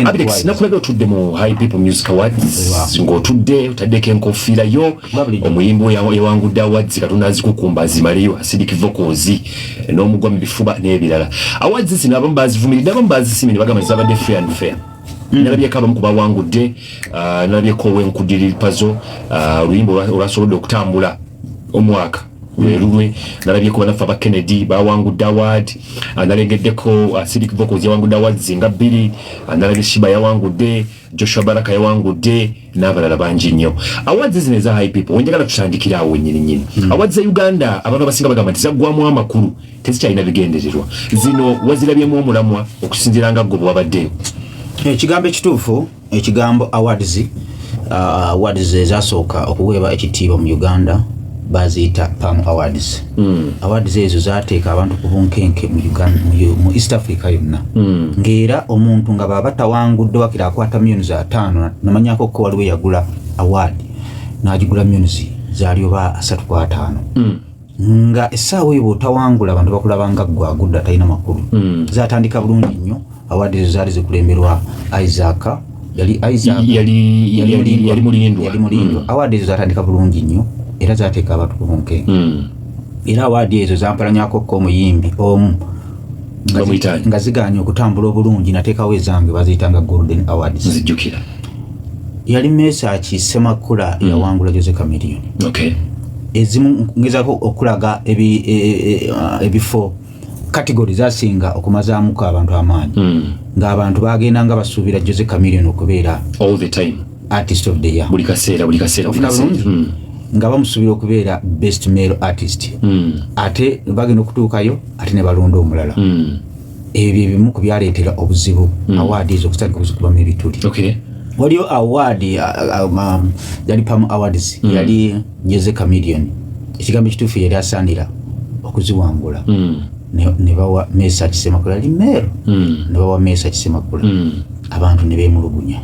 Abitex, nakulabye otudde mu HiPipo Music Awards, ng'otudde otaddeko enkofiira yo. Omuyimbi yawangudde awards, Katonda azikukumba azimaleyo, Acidic Vocals, n'omugwa mu bifuba n'ebirala. Awards zino abamu bazivumiridde, abamu bazisimye ne bagamba zabadde free and fair. Nalabyeko abamu ku bawangudde, nalabyeko Owenkudiri Pazo, oluyimba olwasobodde okutambula omwaka lwelulwe. Nalabyeko banaffe aba Kennedy bawangudde award. Nalengeddeko Acidic Vocals yawangudde awards nga bbiri. Nalabye Sheebah yawangudde, Joshua Baraka yawangudde n'abalala bangi nnyo. Awards zino eza HiPipo, wenjagala tutandikira awo nyini nyini. Awards za Uganda abantu abasinga bagamba nti zaggwamu amakulu, tezikyalina bigendererwa. Zino wazirabyemu omulamwa okusinziira nga gwe bwewabaddeyo? Ekigambo ekituufu, ekigambo awards, awards ezasooka okuweebwa ekitiibwa mu Uganda baziyita PAM Awards. Awards ezo zateeka abantu ku bunkenke mu Uganda, mu East Africa yonna. Ng'era omuntu nga baba tawangudde wakira akwata 5 million, namanyako ko waliwo yagula award n'agigula millions zaali oba 35. Nga essaawa eyo bw'otawangula, abantu bakulaba nga ggwe agudde atalina makulu. Zatandika bulungi nnyo. Award ezo zaali zikulemberwa Isaac, yali Isaac. Yali Mulindwa. Yali Mulindwa. Award ezo zatandika bulungi nnyo era zateeka abantu ku bunkenke. Era award ezo zampalanyako ko omuyimbi omu nga ziganye okutambula obulungi, nateekawo ezange baziyitanga Golden Awards. Nzijjukira. Yali Mesach Semakula yawangula Jose Chameleone. Ezimu ngezako okulaga ebifo category zasinga okumazaamuko abantu amaanyi, ng'abantu bagenda nga basuubira Jose Chameleone okubeera all the time artist of the year. Buli kaseera, buli kaseera, buli Ofuna kaseera. bulungi? Nga bamusuubira okubeera best male artist, ate bagenda okutuukayo ate ne balonda omulala. Ebyo ebimu ku byaleetera obuzibu award ezo okutandika okuzikubamu ebituli. Waliyo award, yali PAM Awards, yali Jose Chameleone. Ekigambo ekituufu, yali asaanira okuziwangula. Ne bawa Mesach Semakula, yali male, ne bawa Mesach Semakula. Abantu ne beemulugunya.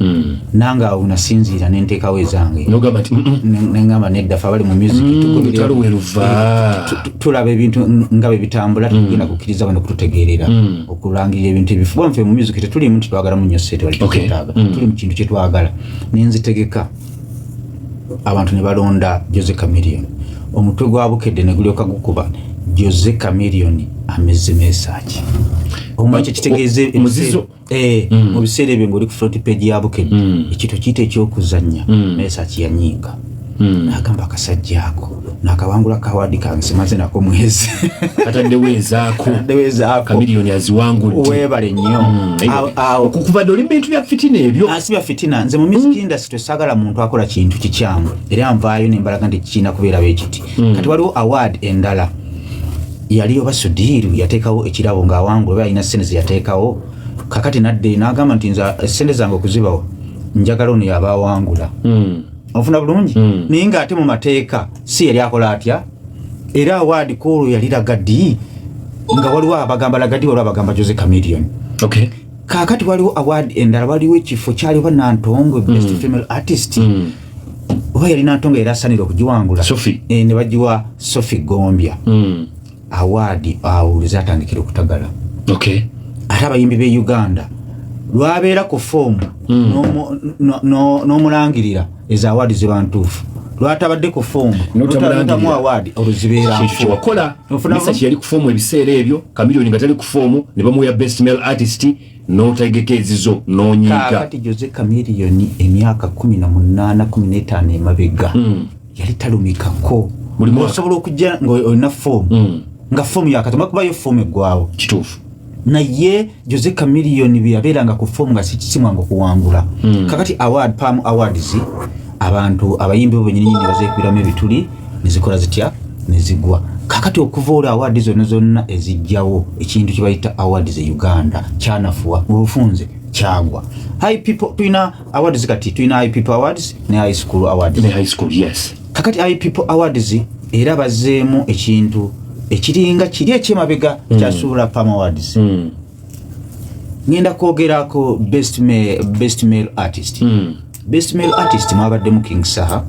Nange awo nasinziira nenteekawo ezange. Nogamba nti Neŋŋamba nedda, fe abali mu music tugoberera- lutalo we luva. Tulaba ebintu nga bwe bitambula, tetugenda kukkiriza bano kututegeerera okulangirira ebintu ebifu. Nfe mu music tetulimu nti twagalamu nnyo ssente, wali tetwetaaga, tuli mu kintu kyetwagala. Nenzitegeeka, abantu ne balonda Jose Chameleone. Omutwe gwa Bukedde ne gulyoka gukuba, "Jose Chameleone ameze Mesach." Omanyi kyekitegeeza? Muzizo. Eh, mu biseera ebyo ng'oli ku front page ya Bukedde, ekintu kiyita ekyokuzannya. Mesach yanyiiga n'agamba, "Akasajja ako nakawangula ka award kange, simaze nako mwezi." Ataddewo ezaako. Ataddewo ezaako. Chameleone aziwangudde. Weebale nnyo. Awo Okukubadde oli mu bintu bya fitina ebyo. Ah, si bya fitina. Nze mu music industry saagala muntu akola kintu kikyamu, era nvaayo nembalaga nti kirina kubeera bwe kiti. Kati waliwo award endala yali oba Sudiiru yateekawo ekirabo ng'awangula, oba alina sente ze yateekawo. Kakati nadde n'agamba nti nze sente zange okuzibawo njagala ono yaba awangula. Ofuna bulungi? Naye ng'ate mu mateeka si yali akola atya. Era award kwolwo yali Ragga Dee, nga waliwo abagamba Ragga Dee, waliwo abagamba Jose Chameleone. Kaakati waliwo award endala, waliwo ekifo kyaliwo Nantongo, best female artist. Oba yali Nantongo era asanira okugiwangula. Sophie. Eh, ne bagiwa Sophie Gombya. Award awo lwezatandikira okutagala. Ate abayimbi b'e Uganda lwabeera ku foomu n'omulangirira, ezo award ziba ntuufu. Lwatabadde ku foomu N'otamulangirira. notamu award, olwo zibeera Kintu nfu. kyewakola. Ofuna Mesach yali ku foomu ebiseera ebyo, Chameleone nga tali ku foomu, ne bamuwa best male artist, n'otegeka ezizo n'onyiiga. Kaakati Jose Chameleone emyaka 18, 15 emabega yali talumikako. Buli mwaka. Osobola okujja nga olina foomu, nga foomu yakatoma kubayo foomu eggwawo. Naye Jose Chameleone bye yabeeranga ku foomu nga sikisimwanga okuwangula. Kakati award, PAM Awards, abantu abayimbi bo benyini nyini bazeekubiramu ebituli nezikola zitya, nezigwa. Kakati okuva olwo award zonna zonna ezijjawo ekintu kye bayita awards e Uganda kyanafuwa mu bufunze, kyagwa. HiPipo, tulina awards, kati tulina HiPipo Awards ne High School Awards. Ne high school, yes. Kakati HiPipo Awards era bazzeemu ekintu ekiringa kiri ekyemabega kyasuubula PAM Awards. Ngenda kwogerako best male artist. Best male artist mwabaddemu King Saha,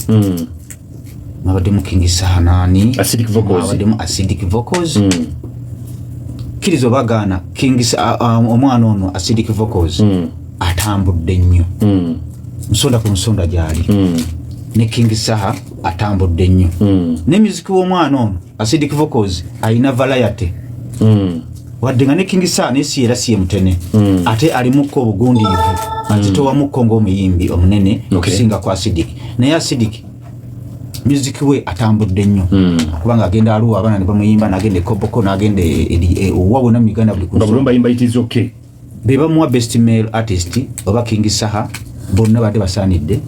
mwabaddemu King Saha nani? Acidic Vocals. Mwabaddemu Acidic Vocals. Kkiriza obagaana, King omwana ono Acidic Vocals. Atambudde nnyo, nsonda ku nsonda gyali. Ne King Saha atambudde nnyo. Ne music w'omwana ono Acidic Vocals alina variety, wadde nga ne King Saha naye si era si ye mutene, ate alimukko obugundiivu, azitowamukko ng'omuyimbi omunene okusinga ku Acidic. Naye Acidic music we atambudde nnyo, kubanga agenda aluwa abaana ne bamuyimba, nagenda ekoboko, nagenda owa wonna mu Uganda, buli ku Nga bulomba yimba, it is okay. Be bamuwa best male artist oba King Saha, bonna badde basaanidde.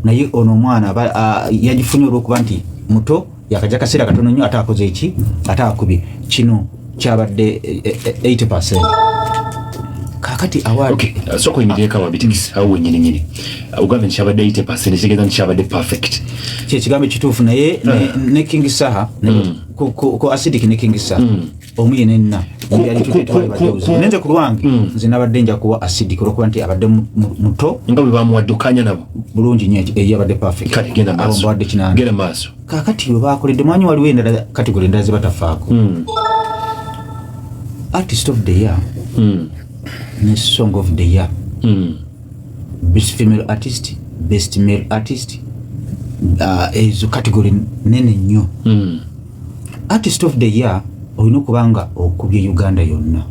Naye ono omwana yagifunye olwokuba nti muto, yakajja kaseera katono nnyo, ate akoze eki, ate akubye. Kino kyabadde 80. Kakati award Okay, sooka oyimirireko awo Abitikisi, awo wennyini nyini. Ogambye nti kyabadde 80, kitegeeza nti kyabadde perfect. Kyekigambo ekituufu, naye ne King Saha ku Acidic ne King Saha omu ye nenna. Nenze ku lwange, nze nabadde nja kuwa Acidic olwokuba nti abadde muto. Nga bwe bamuwadde, okkaanya nabo? Bulungi nnyo, eri abadde perfect. Kale genda Abo maaso. mbawadde 8. Genda maaso. Kakati we bakoledde mwanyi, waliwo endala, category endala ze batafaako. Artist of the year ne song of the year, best female artist, best male artist, ezo category nene nnyo. Artist of the year olina okuba nga okubye Uganda yonna.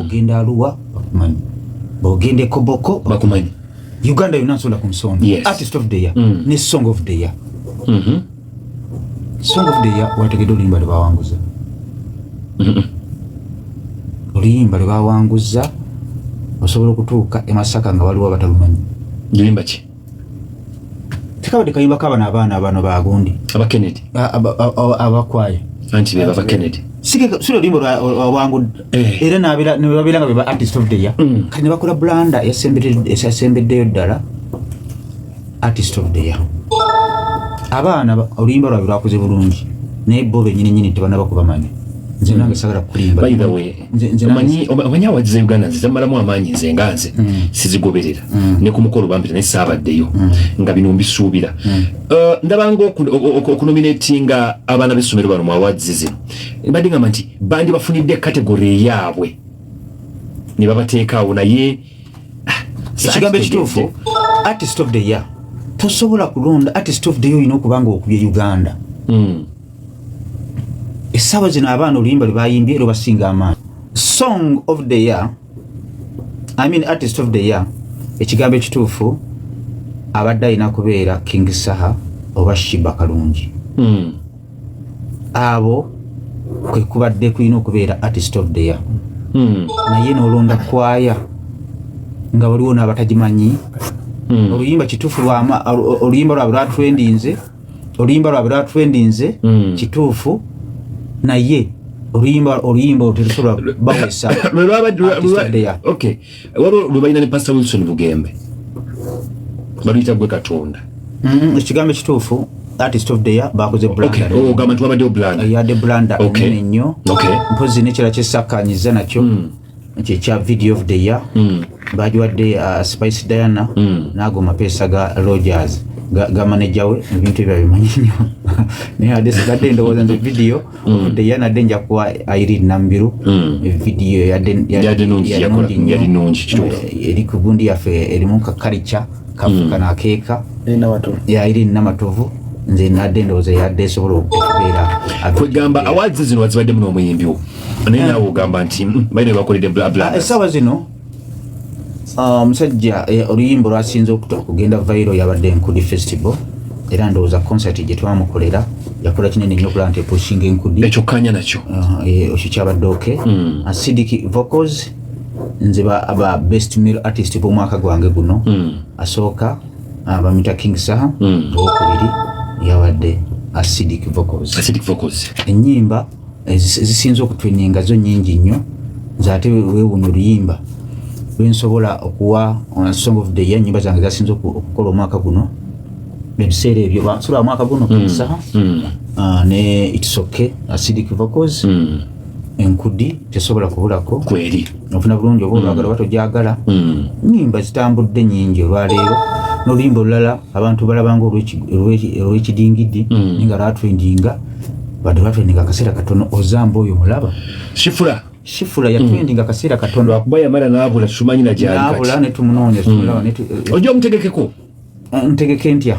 Ogenda Aluwa bakumanyi, bwogenda ekoboko bakumanyi. Uganda yonna, nsonda ku nsonda. Artist of the year ne song of the year. Song of the year, wategedde oluyimba lwe bawanguza? Oluyimba lwe bawanguza, osobola okutuuka e Masaka nga waliwo abatalumanyi. Luyimba ki? Tekabadde kayimba kabano abaana bano bagundi. Aba Kennedy? Abakwaya. Anti be baba Kennedy. Si oluyimba lwawangudde. Era nebabeera nga beba artist of the year. Kati ne bakola blunder eyasembeddeyo ddala. Artist of the year, abaana oluyimba lwabwe lwakoze bulungi, naye bo benyini nyini tebanaba kubamanya. Nze nange sagala kulimba. By the way, Nze nange omanyi awards za Uganda nze zamalamu amaanyi. Nze nga nze sizigoberera, ne ku mukolo bampita naye saabaddeyo, nga bino mbisuubira. Ndabanga okunominatinga abaana b'essomero bano mu awards zino, mbadde ngamba nti bandi bafunidde category eyaabwe ne babateekaawo, naye Ekigambo ekituufu, artist of the year tosobola kulonda artist of the year, olina okuba nga okubye Uganda. Essaawa zino abaana oluyimba lwe bayimbye lwebasinga amaanyi. Song of the year, I mean artist of the year, ekigambo ekituufu abadde alina kubeera King Saha oba Sheebah Kalungi. Abo kwe kubadde kulina okubeera artist of the year. Naye n'olonda kwaya nga waliwo n'abatagimanyi. Oluyimba kituufu oluyimba lwabwe lwatrendinze, oluyimba lwabwe lwatrendinze. Kituufu, naye oluyimba olwo terusobola bawesa Lwe artist of the year. Okay, waliwo lwe balina ne Pastor Wilson Bugembe, baluyita Gwe Katonda. Ekigambo ekituufu, artist of the year bakoze blunder. Oh, ogamba nti wabaddewo blunder. Yadde blunder enene nnyo. Mpozi nekirala kyesakkanyiza nakyo kyekya video of the year. Bagiwadde Spice Diana. N'ago mapeesa ga Rogers ga manager we, ebintu ebyo abimanyi nnyo. Naye ade sigadde ndowooza nze video of the year nadde nja kuwa Irene Nambiru. Video yadde Yadde nnungi, yadde yakola, nnungi nnyo. Yali nnungi, kituufu. Eri ku gundi yaffe erimu kakalica kano akeeka ya Irene Namatovu. Nze nadde ndowooza yadde esobola okubeera Kwegamba awards zino wazibaddemu n'omuyimbi wo, naye naawe ogamba nti balina bebakoledde bla bla. Essaawa zino omusajja oluyimba olwasinze okugenda viral yabadde Enkudi Festival, era ndowooza concert gye twamukolera yakola kinene nnyo okulaba nti epushinga Enkudi. Ekyo kanya nakyo. Ekyo kyabadde okay. Acidic Vocals, nze aba best male artist b'omwaka gwange guno, asooka bamita King Saha, owokubiri yabadde Acidic Vocals. Acidic Vocals. Ennyimba ezisinze okutrendinga zo nnyingi nnyo. Nze ate weewunya oluyimba lwensobola okuwa song of the year, ennyimba zange zasinze okukola omwaka guno, ebiseera ebyo sola mwaka guno, King Saha ne It's Okay, Acidic Vocals. Enkudi tesobola kubulako. Kweri. Ofuna bulungi, oba olwagala oba togyagala. Nyimba zitambudde nyingi olwaleero. N'oluyimba olulala abantu balabanga olw'ekidingidi, naye nga lwatrendinga, badde lwatrendinga akaseera katono. Ozamba oyo mulaba. Shifura. Shifula yatrendinga akaseera katono. Lwakuba yamala n'abula, tumanyi na gyali. N'abula kati ne tumunoonya, tumulaba ne ojja omutegekeko. Ntegeke ntya?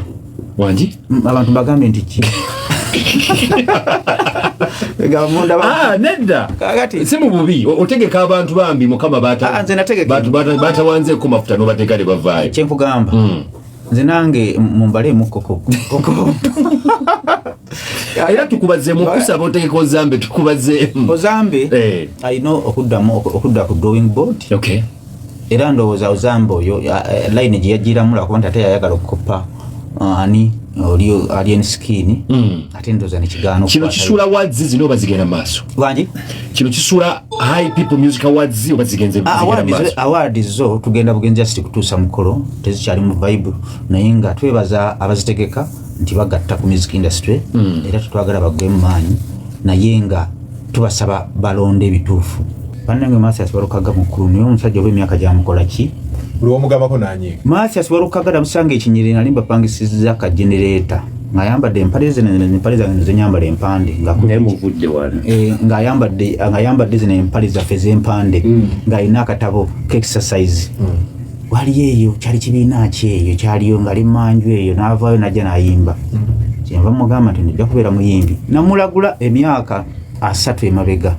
Wangi. Abantu bagambe nti ki? Gamba mundaba. Ah, nedda. Kakati si mu bubi, otegeka abantu bambi mukama Ah, nze nategeka. Batawanzeeko mafuta n'obateeka ne bavaayo. Kyenkugamba, nze nange mumbaleemu koko. Era tukubazeemu, okusaba otegeka Ozambe, tukubazeemu. Ozambe alina okuddamu okudda ku drawing board. Era ndowooza Ozambe oyo line gye yagiramu lwakuba nti ate yayagala okukopa ani oli Alien Skin, ate ndowooza nekigaana. Kino kisuula awards zino oba zigenda maaso? Wangi? Kino kisuula High People Music Awards oba zigenze zigenda maaso? Award zo tugenda bugenzi just kutuusa mukolo, tezikyali mu vibe, naye nga twebaza abazitegeka nti bagatta ku music industry. Era tetwagala baggwemu maanyi, naye nga tubasaba balonde ebituufu. Bannange, Mathias Walukaga mukulu, naye omusajja oba emyaka gyamukola ki? Buli womugambako nanyiiga. Mathias Walukaga namusanga ekinyerere, nali mbapangisiza ka generator, ng'ayambadde empale zino, empale zange zenyambala empande nga Naye muvudde wano. Ng'ayambadde zino empale zaffe ez'empande, ng'alina akatabo k'exercise. Waliyo eyo kyali kibiina ki eyo kyaliyo, ng'ali manju eyo, n'avaayo najja n'ayimba. Kyenva mugamba nti nojja kubeera muyimbi. Namulagula emyaka 30 emabega.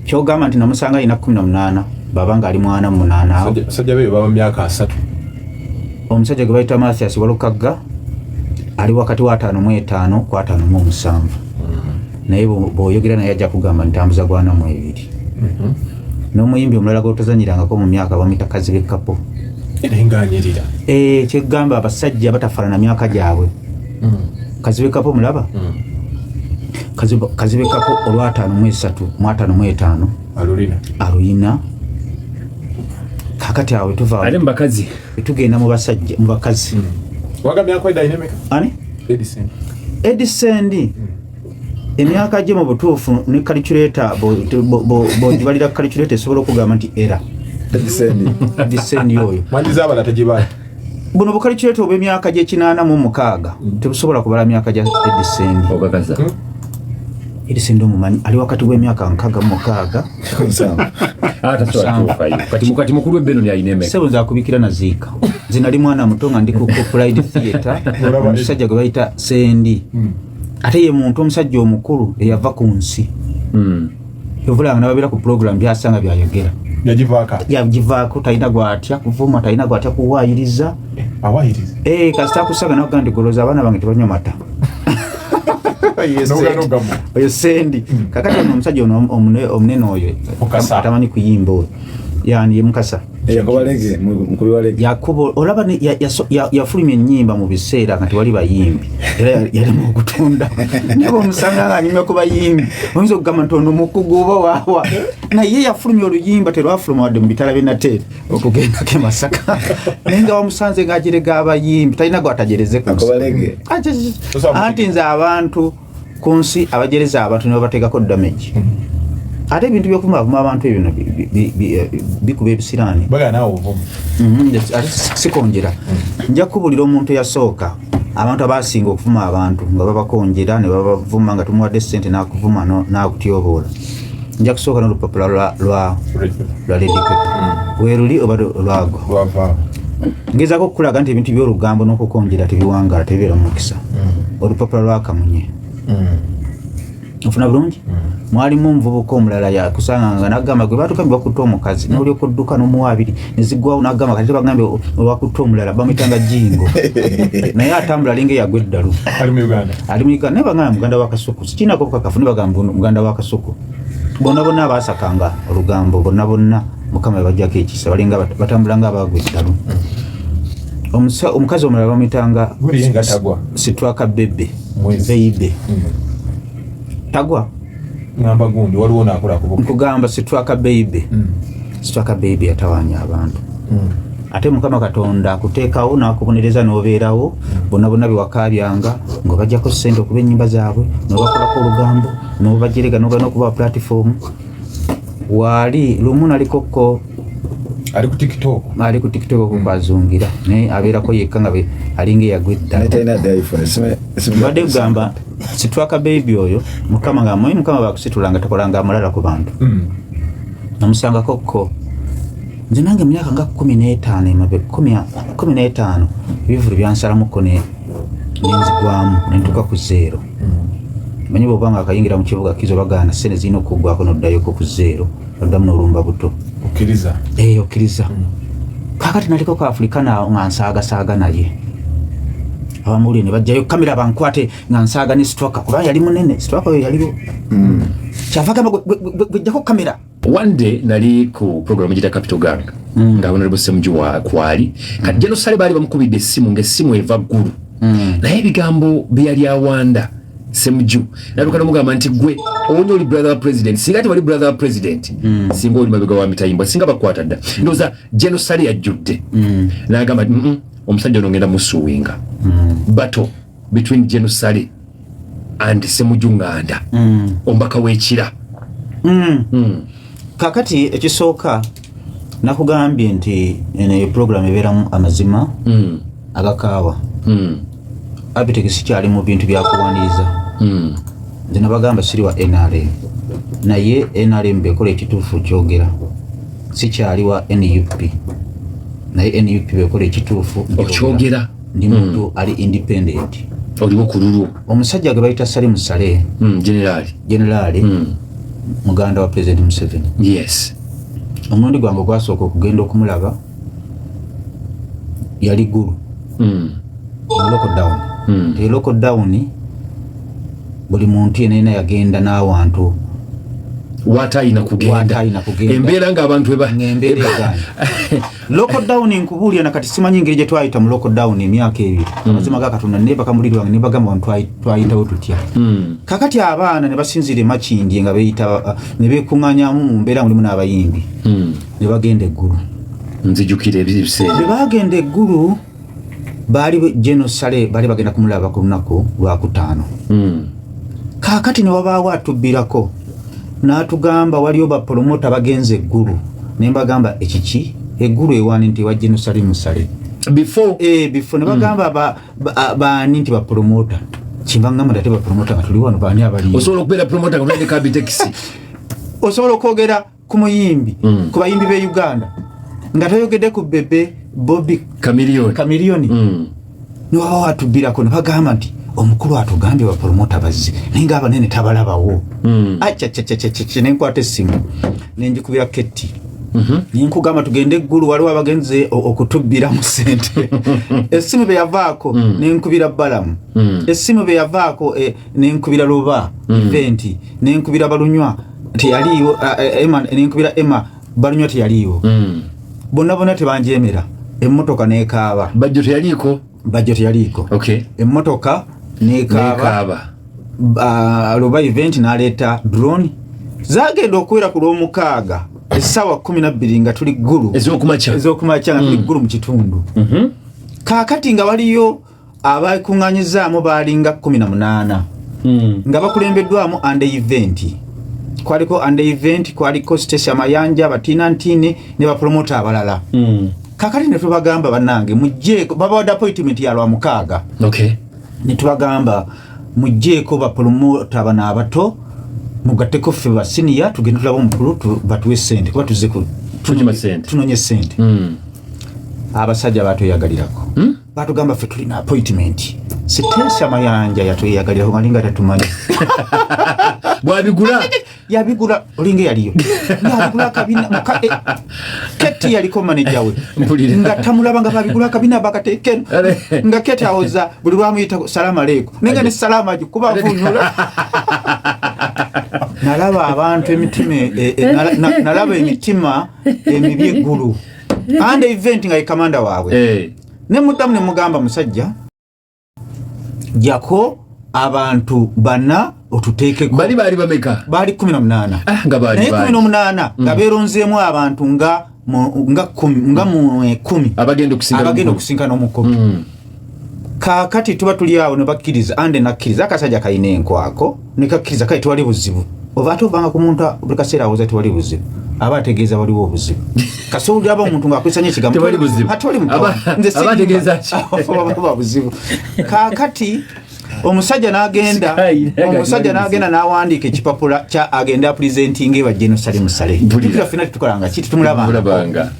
Kyogamba nti namusanga alina 18, baba ng'ali mwana munaana awo. Basajja beyo baba myaka 30. Omusajja gwe bayita Mathias Walukagga ali wakati wa 55 ku 57, naye bw'oyogera naye ajja kugamba ntambuza gwa 42. N'omuyimbi omulala gwotazanyirangako mu myaka bamuyita Kazibe Kapo. Era nganyirira. Eh, kyegamba abasajja batafaanana myaka gyabwe. Kazibe Kapo mulaba. Kazibe Kapo olwa 53 mu 55 alulina. Aluyina. Kakati awo tuva Ate mu bakazi? Tugenda mu basajja, mu bakazi. Wagambye ankweda alina emeka? Ani? Edison. Edison emyaka gye mu butuufu ne calculator bw'ogibalira calculator esobola okugamba nti era Edison oyo. Mwandiza abala tegibaali. Buno bu calculator obw'emyaka gy'e86 tebusobola kubala myaka gya Edison. Okakasa? Edison omumanyi, ali wakati w'emyaka 66. Ah, tasobola tuukayo. Kati mukulu w'Ebenoni alina emeka? Sebo, nze akubikira naziika. Nze nali mwana muto nga ndi ku Pride Theatre. Omusajja gwe bayita Sendi, ate ye muntu omusajja omukulu eyava ku nsi. Yovulanga nababeera ku program, byasanga byayogera. Yagivaako. Yagivaako, talina gwatya kuvuma, talina gwatya kuwaayiriza. Awayiriza. Eh, kasita akusaga nakuga nti goloza abaana bange tebanywa mata. Oyo N'ogaana Sendi. ogamu. Oyo Sendi. Kakati ono omusajja ono omunene oyo Mukasa. atamanyi kuyimba oyo, yani ye Mukasa. Yakuba reggae, mukubi wa reggae. Yakubo olaba yafulumya ennyimba mu biseera nga tewali bayimbi, era yalimu okutunda, naye bwomusanga nga anyumya ku bayimbi oyinza okugamba nti ono mukugu oba waawa, naye yafulumya oluyimba terwafuluma wadde mu bitala by'enateeri okugendako e Masaka, naye nga wamusanze ng'ajerega abayimbi, talina gwatajereze ku nsi. Akuba reggae. Ah, anti nze abantu ku nsi abajereza abantu ne babateekako damage, ate ebintu byokuvumavuma abantu ebyo bino bikuba ebisiraani. Bagala naawe ovumu. Ate sikonjera, nja kubulira omuntu eyasooka abantu abasinga okuvuma abantu nga babakonjera ne babavuma nga tumuwadde sente n'akuvuma n'akutyoboola. Nja kusooka n'olupapula lwa Red Pepper weeruli oba lwagwa. Lwavaawo. Ngezaako okukulaga nti ebintu by'olugambo n'okukonjera tebiwangala, tebibeera mu mukisa. Olupapula lwa Kamunye ofuna bulungi, mwalimu omuvubuka omulala yakusanga nga nagamba gwe batukambye bakutta omukazi, nolyoka odduka n'omuwa abiri nezigwawo, nagamba kati bagambye wakutta omulala bamuyitanga Jingo, naye atambula alinga eyagwa eddalu. Ali mu Uganda. Ali mu Uganda, naye bagamba muganda wa Kasuku, sikinako bukakafu, naye bagamba muganda wa Kasuku. Bonna bonna abaasakanga olugambo, bonna bonna Mukama yabajjako ekisa, balinga batambula nga abaagwa eddalu. Omukazi omulala bamuyitanga Guli ye nga tagwa. Sitwaka Bebe. Mwezi. Beibe tagwa. Ngamba gundi waliwo naakola kubuka. Nkugamba Sitwaka Beibe. Sitwaka Beibe yatawaanya abantu, ate Mukama Katonda akuteekawo n'akubonereza n'obeerawo. Bonna bonna bewakabyanga ng'obajjako ssente okuba ennyimba zaabwe, n'obakolako olugambo, n'obajerega, n'ogana okubawa platform. Waali lumu nalikokko Ali ku TikTok. Ali ku TikTok kwazungira, naye abeerako yekka nga alinga eyagwa Naye eddala. talina dde iPhone. Mbadde kugamba Sitwaka Baby oyo, Mukama nga amanyi, Mukama bakusitula nga takolanga amulala ku bantu. Namusangako ko nze nange mu myaka nga 15 emabe, 15, ebivulu byansalamuko nenzigwamu nentuuka ku zero. Manyi bwoba nga akayingira mu kibuga kizo bagaana sente zirina okuggwako noddayoko ku zero, noddamu n'olumba buto. Okkiriza. Eh, okkiriza. Kakati naliko ku Afulika nga nsaagasaaga, naye abamawulire ne bajjayo kamera bankwate nga nsaaga ne Sitwaka, kuba yali munene. Sitwaka oyo yaliwo, kyava gamba gwejjako kamera. One day nali ku program gita Capital Gang nga Honorable Ssemujju kwali. Kati General Saleh baali bamukubidde essimu ng'essimu eva ggulu, naye ebigambo bye yali awanda Ssemujju natuuka nomugamba nti gwe owonya oli brother wa president, singa tewali brother wa president, singa oli mabega wa mitayimbwa, singa bakwata dda. Ndowooza General Saleh yajjudde n'agamba nti, omusajja ono ngenda musuwinga." Battle between General Saleh and Ssemujju Nganda, omubaka w'Ekira. Kakati ekisooka nakugambye nti eno eyo program ebeeramu amazima agakaawa. Abitex sikyali mu bintu byakuwaniriza. Nze nabagamba siri wa NRM, naye NRM bekola ekituufu kyogera. Sikyali wa NUP, naye NUP bekola ekituufu nkyogera. Okyogera. Ndi muntu ali independent. Oliwo ku lulwo. Omusajja gwe bayita Salim Saleh, Generali. Generali, muganda wa President Museveni. Omulundi gwange ogwasooka okugenda okumulaba yali Gulu mu lockdown. E lockdown buli muntu yenna yena yagenda n'awantu watayina kugenda. Watayina kugenda. Embeera ng'abantu Ng'embeera egaana. Lockdown nkubuulira nakati simanyi ngeri gye twayita mu lockdown emyaka 2. Amazima ga Katonda, nebaka muliri wange nebagamba nti twayitawo tutya. Kakati abaana ne basinziira e Makindye nga beeyita, ne beekuŋŋaanyamu mu mbeera mulimu n'abayimbi, ne bagenda eggulu. Nzijukira ebiseera. Bwe bagenda eggulu, baali General Saleh baali bagenda kumulaba ku lunaku lwakutaano. Kaakati ne wabaawo atubbirako n'atugamba waliyo bapromota bagenze eggulu, ne mbagamba ekiki eggulu ewaani? Nti ewa General Salim Saleh. Before. Eh, before ne bagamba baani nti bapromota, kimbangamba nti ate bapromota nga tuli wano baani abaliyo? Osobola okubeera promoter nga otadde Abitex? Osobola okwogera ku muyimbi, ku bayimbi b'e Uganda nga toyogedde ku Bebe, Bobi, Chameleone? Chameleone. Niwaba watubbirako ne bagamba nti omukulu atugambye bapromota bazze, naye nga abanene tabalabawo. Acacacacacca, nenkwata essimu nenjikubira Ketti, nenkugamba tugende eggulu, waliwo abagenze okutubbiramu sente. Essimu bwe yavaako, nenkubira Balamu. Essimu bwe yavaako, nenkubira Luba Event, nenkubira Balunywa, teyaliiwo. Emma, nenkubira Emma Balunywa, teyaliiwo. Bonna bonna tebanjemera, emmotoka nekaaba. Bajjo teyaliiko? Bajjo teyaliiko. Emmotoka nekaaba. Nekaaba. Luba Event n'aleeta drone, zagenda okuwera ku Lwomukaaga essaawa 12 nga tuli ggulu. Ez'okumakya. Ez'okumakya nga tuli ggulu mu kitundu. Kaakati nga waliyo abakuŋŋanyizaamu baalinga 18 nga bakulembeddwamu Ande Event, kwaliko Ande Event, kwaliko Stacia Mayanja, Batina Ntini ne bapromota abalala. Kakati ne tubagamba bannange mugjeeko, babawadde appointment ya Lwamukaaga. Ne tubagamba mugjeeko bapromota bano abato, mugatteko ffe basiniya, tugende tulabe omukulu, batuwe sente kuba tuzze Tunyima sente. Tunonye sente. Abasajja batweyagalirako, batugamba ffe tulina appointment. Siteesa Mayanja yatweyagalirako nga linga tatumanyi. Bwabigula. Yabigula olinga eyaliyo, yabigula akabina Keti yaliko manager we. Mpulira. Nga tamulaba nga babigula akabina bakateekeno. Ale. Nga Keti awoza buli lwamuyita salaamu aleikum, naye nga ne salaamu agikuba avunula. Nalaba abantu emitima nalaba emitima emibi eggulu and event nga ye kamanda waabwe. Ne muddamu ne mugamba musajja jako abantu bana otuteekeko. Bali baali bameka? Baali 18. Ah, nga baali naye bangi. 18 nga beeronzeemu abantu nga mu 10 abagenda okusinga abagenda omukulu. Okusinkana omukulu. Kaakati tuba tuli awo ne bakkiriza, ande nakkiriza akasajja kalina enkwako ne kakkiriza, kale tewali buzibu. Oba ate ovanga ku muntu buli kaseera awoza tewali buzibu, aba ategeeza waliwo obuzibu. Kasowulira aba omuntu ng'akwesanya ekigambo Tewali buzibu. Ate oli mutawa. Nze Aba ategeeza ki? Aba buzibu. Kaakati omusajja n'agenda, Sky, naye omusajja nga n'agenda n'awandiika ekipapula kya agenda apresentinga ewa General Salim Saleh. Mpulira. Jjukira ffenna tetukolanga ki, tetumulabanga. Mulabanga.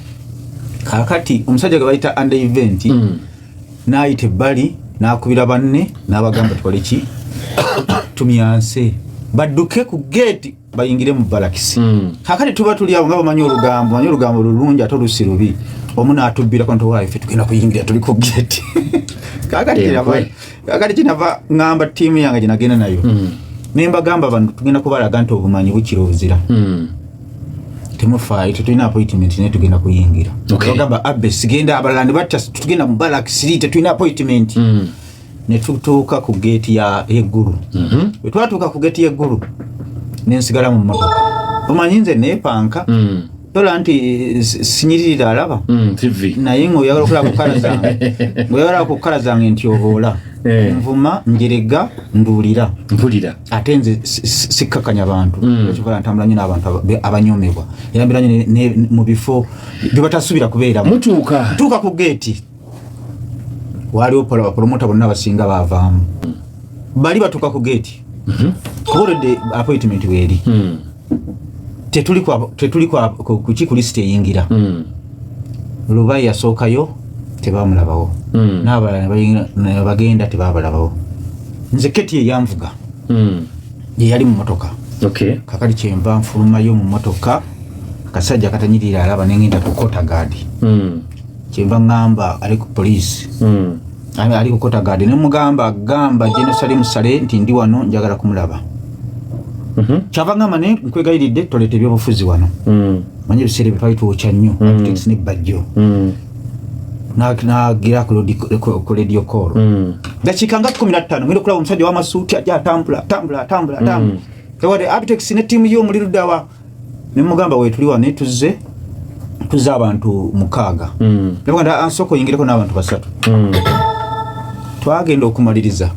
Kaakati omusajja gwe bayita under event n'ayita ebbali n'akubira banne n'abagamba tukole ki, tumyanse badduke ku geeti bayingire mu balakisi. Kaakati tuba tuli awo nga bamanyi olugambo, manyi olugambo lulungi ate olusi lubi. Omu n'atubbirako nti waayo ffe tugenda kuyingira, tuli ku geeti. Kaakati Enkwe. Kaakati kinava ŋŋamba ttiimu yange gye nagenda nayo, ne mbagamba bano tugenda kubalaga nti obumanyi bukira obuzira. Temufaayo, tetulina appointment naye tugenda kuyingira. Bagamba abbe sigenda, abalala ne batta tugenda mu balakisi, tetulina appointment. Ne tutuuka ku geeti ya yeggulu. Bwe twatuuka ku geeti y'eggulu, nensigala mu mmotoka. Omanyi nze neepanka, tola nti sinyiririra alaba. TV. Naye ng'oyagala okulaba ku kala zange, ng'oyagala ku kala zange nti oboola. Nvuma, njerega, nduulira. Mpulira. Ate nze sikkakanya bantu. Ekikola ntambula nnyo n'abantu abanyomebwa, era mbeera nnyo mu bifo bye batasuubira kubeeramu. Mutuuka. Tuuka ku geeti, waliwo bapromota bonna abasinga baavaamu, bali batuuka ku geeti kuba olwedde appointment weeri. Tetuli kuki ku lisiti eyingira. Lubayi yasookayo, tebamulabawo. N'abalala ne bagenda, tebabalabawo. Nze keti yeyanvuga, ye yali mu motoka. Kakati kyenva nfulumayo mu motoka, akasajja katanyirira alaba, nengenda ku kota guard. Kyenva ŋŋamba ali ku poliisi, ali ku kota guard, nemugamba gamba General Salim Saleh nti ndi wano, njagala kumulaba. Kyava ŋŋamba naye nkwegayiridde toleeta ebyobufuzi wano. Manyi ebiseera ebyo twali twokya nnyo Abitex ne Bajjo. Nagira ku radio call. Dakiika nga 15 ngenda okulaba omusajja w'amasuuti ajja atambula atambula atambula atambula. Ewade Abitex ne ttiimu ye omuli luddawa? Nemugamba weetuli wano, tuzze tuzze abantu 6. Nemugamba ansooka oyingireko n'abantu 3. Twagenda okumaliriza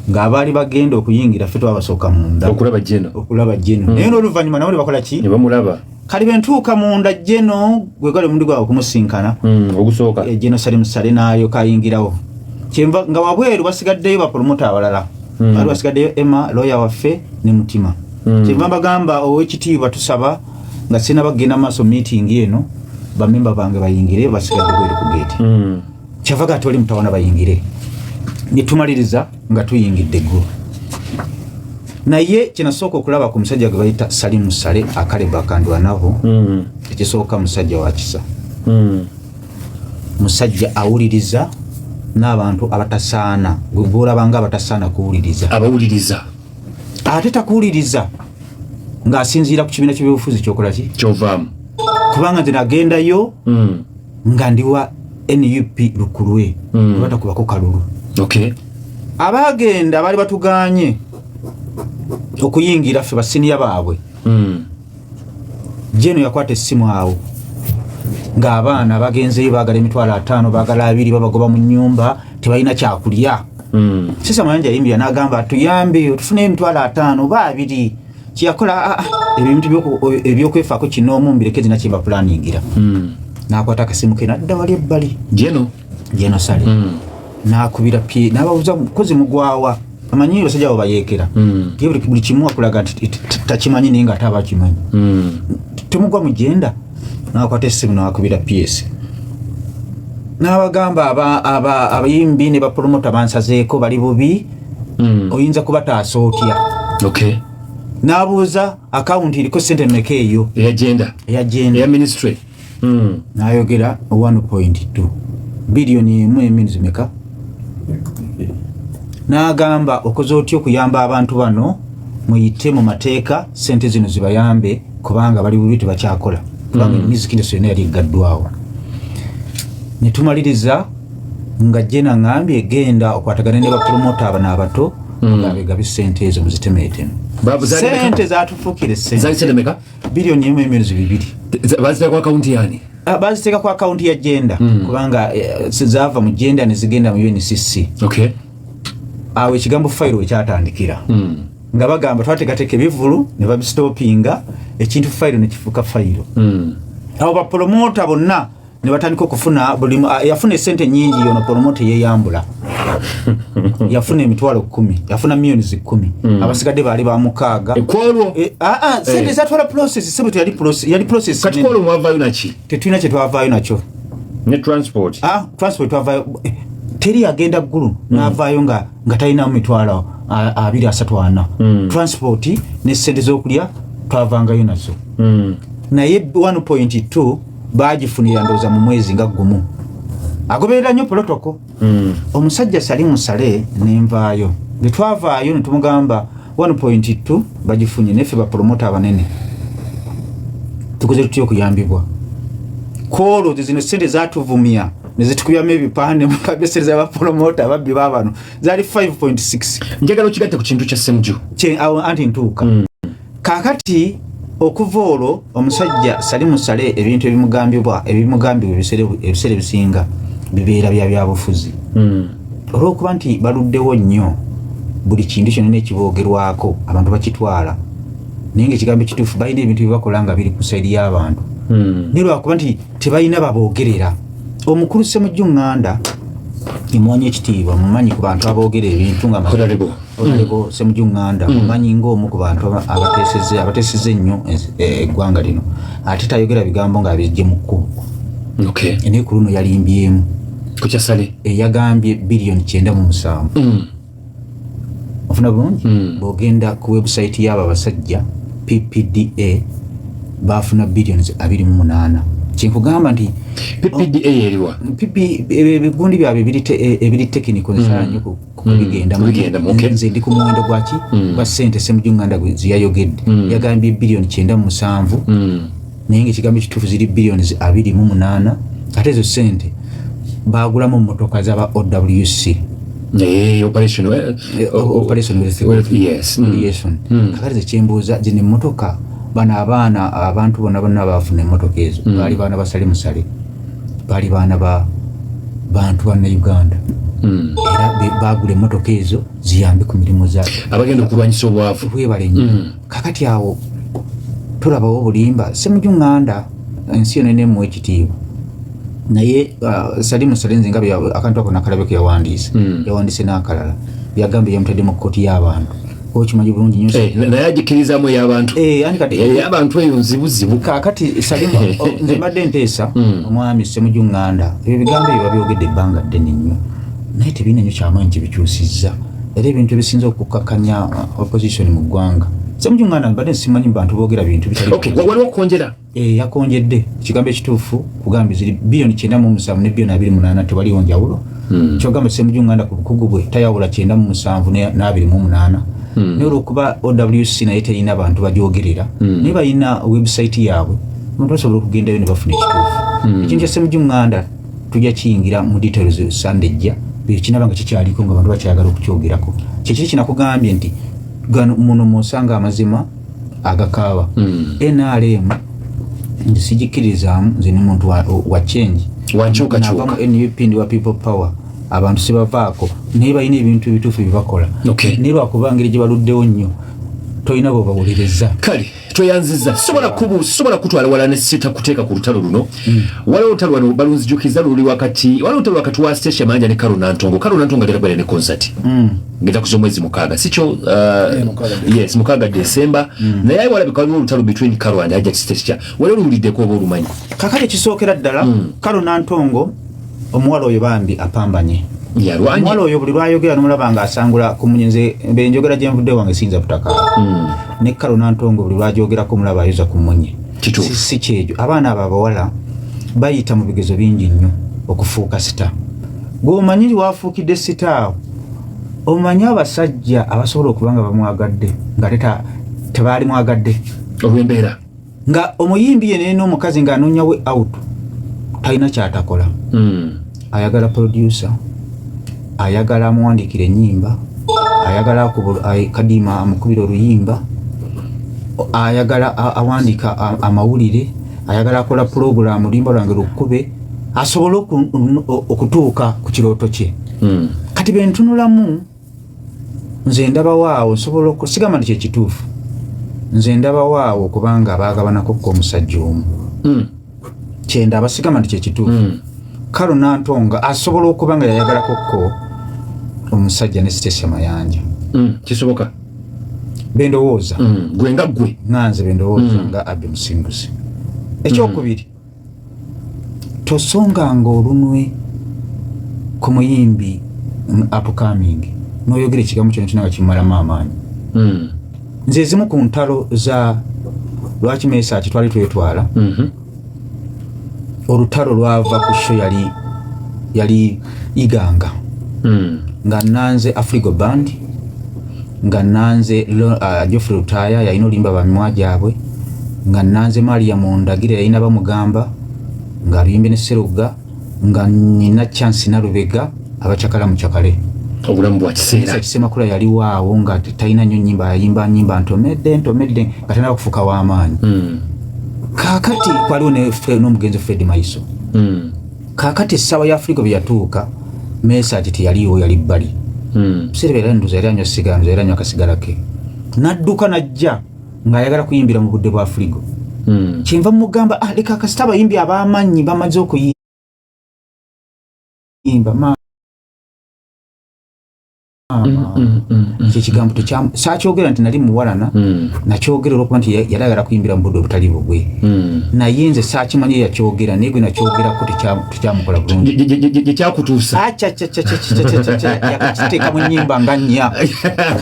ng'abaali bagenda okuyingira ffe twabasooka munda. Okulaba General. Okulaba General. Naye n'oluvannyuma nabo ne bakola ki? Ne bamulaba. Kali bwe ntuuka munda, General gwe gwali omundi gwabwe okumusinkana. Ogusooka. General Salim Saleh n'alyoka ayingirawo. Kyenva nga wabweru basigaddeyo bapromota abalala. Bali basigaddeyo Emma, lawyer waffe ne Mutima. Kyenva mbagamba owekitiibwa tusaba nga sina bagenda maaso meeting eno, bamemba bange bayingire, basigadde bweru ku gate. Kyava ga tewali mutawana, bayingire. Ne tumaliriza nga tuyingidde eggulu. Naye kyenasooka okulaba ku musajja gwe bayita Salim Saleh Akaleba Akandwanaho, ekisooka musajja wa kisa. Musajja awuliriza n'abantu abatasaana, gwe gwolabanga abatasaana kuwuliriza. Abawuliriza. Ate takuwuliriza ng'asinziira ku kibiina ky'ebyobufuzi kyokola ki? Kyovaamu. Kubanga nze nagendayo nga ndi wa NUP lukulwe, batakubako kalulu. Abagenda baali batuganye okuyingira ffe basiniya baabwe. General yakwata essimu awo ng'abaana bagenzeyo baagala 50,000, baagala 20, babagoba mu nnyumba, tebalina kyakulya. Sisa Mayanja yayimbira n'agamba tuyambe tufune 50,000 oba 20. Kyeyakola, ebintu ebyokwefaako kinoomu mbireke, zina kyemba pulaningira. N'akwata akasimu ke n'adda wali ebbali. General. General Saleh. N'akubira pye n'ababuuza kozi mugwawa, amanyi basajja abo bayeekera. Ye buli kimu akulaga nti takimanyi, naye ng'ate aba akimanyi. Temugwa mugenda. N'akwata essimu n'akubira PS n'abagamba abayimbi ne bapromota bansazeeko, bali bubi, oyinza kubataasa otya? N'abuuza akawunti eriko sente mmeka eyo. Eya gender. Eya gender. Eya ministry. N'ayogera 1.2 biliyoni emu eminizi meka. N'agamba okoze otya okuyamba abantu bano, muyite mu mateeka sente zino zibayambe kubanga bali bubi, tebakyakola, kubanga music industry yonna yali eggaddwawo. Ne tumaliriza nga jena ŋŋambye genda okwatagane ne bapromota abano abato, nga begabe sente ezo muzitemeeteme. Babu, zaali meka? Sente zatufuukira Zaali sente sente meka? Biliyoni emu emirizi bibiri. Baziteeka ku akawunti yani? Baziteeka ku akawunti ya gender, kubanga zaava mu gender ne zigenda mu UNCC. Awo ekigambo fayiro wekyatandikira. Nga bagamba twateekateeka ebivulu ne babistopinga, ekintu fayiro ne kifuuka fayiro. Abo bapromota bonna ne batandika okufuna buli yafuna esente nyingi. Yono promota yeyambula yafuna 100,000, yafuna miliyoni 10. Abasigadde baali ba 6. Kwolwo? Eh, ah, ah, sente zatwala process, sebo, teyali process, yali process Kati nene. Kwolwo mwavaayo naki? Tetulina kye twavaayo nakyo. Ne transport? Ah, transport twavaayo, teri agenda Ggulu n'avaayo nga talinamu mitwalo abiri, asatu, ana. Transport ne sente z'okulya twavangayo nazo. Naye 1.2 bagifunira ndowooza mu mwezi nga gumu. Agoberera nnyo protocol. Omusajja Salimu Sale nenvaayo, bwe twavaayo ne tumugamba 1.2 bagifunye, neffe bapromota abanene tukoze tutya okuyambibwa? Kwolwo zino sente zatuvumya ne zitukubyamu ebipande mukabye, sente z'abapromota ababbi babano zaali 5.6. Njagala okigatte ku kintu kya Semju. Awo anti ntuuka. Kaakati okuva olwo omusajja Salimu Sale ebintu ebimugambibwa ebiseera ebisinga bibeera bya byabufuzi, olwokuba nti baluddewo nnyo. Buli kintu kyonna ekiboogerwako abantu bakitwala, naye nga ekigambo ekituufu balina ebintu byebakola nga biri ku side y'abantu, naye lwakuba nti tebalina baboogerera. Omukulu Semujju Ŋŋanda emuwanya ekitiibwa, mumanyi ku bantu aboogera ebintu nga Honorable. Honorable Semujju Ŋŋanda mumanyi ng'omu ku bantu abateesezza ennyo eggwanga lino, ate tayogera bigambo ng'abijje mu kkubo. Naye ku luno yalimbyemu. Ku kya Sale? Eyagambye biliyoni 97. Ofuna bulungi? Bw'ogenda ku website y'abo abasajja PPDA, bafuna biliyoni 28. Kyenkugamba nti PPDA eriwa? PP ebigundi byabwe ebiri technical nsala nnyo kubigendamu. Kubigendamu, okay. Nze ndi ku muwendo gwaki? Gwa ssente Semujju Nganda zeyayogedde. Yagambye biliyoni 97, naye nga ekigambo ekituufu ziri biliyoni 28. Ate ezo ssente bagulamu motoka z'aba OWC. Operation Operation Wealth Wealth, yes. Creation. Kakati zekyembuuza, zino emmotoka, bano abaana, abantu bonna bonna bafuna emmotoka ezo, baali baana ba Sale Musale, baali baana ba bantu bannauganda, era bagula emmotoka ezo ziyambe ku mirimu za abagenda okulwanyisa obwavu. Bwebale nnyo. Kakati awo tulabawo obulimba. Semujju Ŋŋanda ensi yonna nemuwa ekitiibwa, naye Salimu Sale nze nga akantu ako nakalabeko yawandiise, yawandiise n'akalala yagambye yamutadde mu kkooti y'abantu. Okimanyi bulungi nnyo. Naye agikkirizaamu ey'abantu. Anti kati Ey'abantu eyo nzibuzibu. Kakati Salimu, nze mbadde nteesa omwami Semujju Ŋŋanda, ebyo bigambo ebyo babyogedde ebbanga ddene nnyo, naye tebirina nnyo kyamaanyi kyebikyusizza. Era ebintu ebisinza okukakkanya opposition mu ggwanga, Semujju Ŋŋanda mbadde simanyi bantu boogera bintu bitali. Okay, waliwo okukonjera? Yakonjedde ekigambo ekituufu kugambye ziri biliyoni 97 ne biliyoni 28, tewaliwo njawulo. Kyogamba Semujju Ŋŋanda ku bukugu bwe tayawula 97 n'28. Naye olwokuba OWC naye terina bantu bagyogerera, naye balina website yaabwe, omuntu basobola okugendayo ne bafuna ekituufu. Ekintu kya Semujju Ŋŋanda tujja kiyingira mu details Sunday ejja, kinaba nga kikyaliko nga abantu bakyagala okukyogerako. Kyekiri kinakugambye nti gano muno mwosanga amazima agakaaba. NRM nze sigikkiririzaamu, nze ni muntu wa change. Wankyukakyuka. Nava mu NUP, ndi wa People Power, abantu sibavaako, naye balina ebintu ebituufu byebakola. Naye lwakuba ngeri gye baluddewo nnyo, tolina bwebawuliriza. Kale tweyanziza. Sobola kutwala wala ne sita kuteeka ku lutalo luno. Waliwo olutalo wano balunzijukiza luli wakati, waliwo olutalo wakati wa Stecia Manja ne Carol Nantongo. Carol Nantongo agenda kubeera ne concert ngenda kuza omwezi 6, sikyo? Yes, 6 Desemba. Naye walabika waliwo olutalo between Carol and Hajat Stecia. Waliwo oluwuliddeko oba olumanyi? Kakati ekisookera ddala, Carol Nantongo omuwala oyo bambi apambanye. Yalwanye. Omuwala oyo buli lwayogera nomulaba nga asangula ku munyenze. Benjogera gyenvudde wange siyinza butakaaba. Ne Carol Nantongo buli lwagyogerako omulaba ayoza ku munye. Kituufu. Si kyekyo, abaana abo abawala bayita mu bigezo bingi nnyo okufuuka star. Gweomanyi wafuukidde star awo, omanyi abasajja abasobola okuba nga bamwagadde nga tebaali mwagadde olw'embeera. Nga omuyimbi yenene n'omukazi ng'anoonya way out, talina kyatakola. Ayagala producer, ayagala amuwandiikira ennyimba, ayagala kadima amukubira oluyimba, ayagala awandiika amawulire, ayagala akola pulogulaamu oluyimba lwange lukube asobole okutuuka ku kirooto kye. Kati bentunulamu Nze ndabawo awo nsobola sigamba nti kyekituufu, nze ndabawo awo kubanga baagabanako ko omusajja omu. Kyendaba, sigamba nti kyekituufu. Kalo Nantonga asobola okuba nga yayagalako ko omusajja ne Stecia Mayanja. Kisoboka. Bendowooza. Gwe nga gwe. Nga nze bendowooza nga Abby Musinguzi. Ekyokubiri, tosonganga olunwe ku muyimbi upcoming n'oyogera ekigambo kyona kyona nga kimumalamu amaanyi. Nze ezimu ku ntalo za lwaki Mesach twali twetwala, olutalo lwava ku show yali Iganga, nga nanze Afrigo Band, nga nanze Geoffrey Lutaaya yalina oluyimba bamimwa gyabwe, nga nanze Maria Mundagire yalina bamugamba nga aluyimbe ne Seruga, nga nina Chance Nalubega abacakala mucakale. Obulamu bwa kiseera. Kisemakula yaliwo awo nga talina nnyo nyimba, yayimba nyimba ntomedde ntomedde nga tanaba kufuuka w'amaanyi. Kaakati kwaliwo n'omugenzi Fred Maiso. Kaakati essaawa ya Afrigo bwe yatuuka, Mesach teyaliiwo, yali bbali. Biseera byali nduza yali anywa sigala, nduza yali anywa akasigala ke, n'adduka n'ajja ng'ayagala kuyimbira mu budde bwa Afrigo. Kyenva mugamba, ah, leka kasita abayimbi ab'amaanyi bamaze okuyimba maama. Ekyo ekigambo saakyogera nti nali muwalana, nakyogera olwokuba nti yali ayagala kuyimbira mu budde obutali bubwe. Naye nze saakimanyi yakyogera, naye gwe nakyogerako tekyamukola bulungi. Gyekyakutuusa. Yakakiteeka mu nnyimba nga nnya.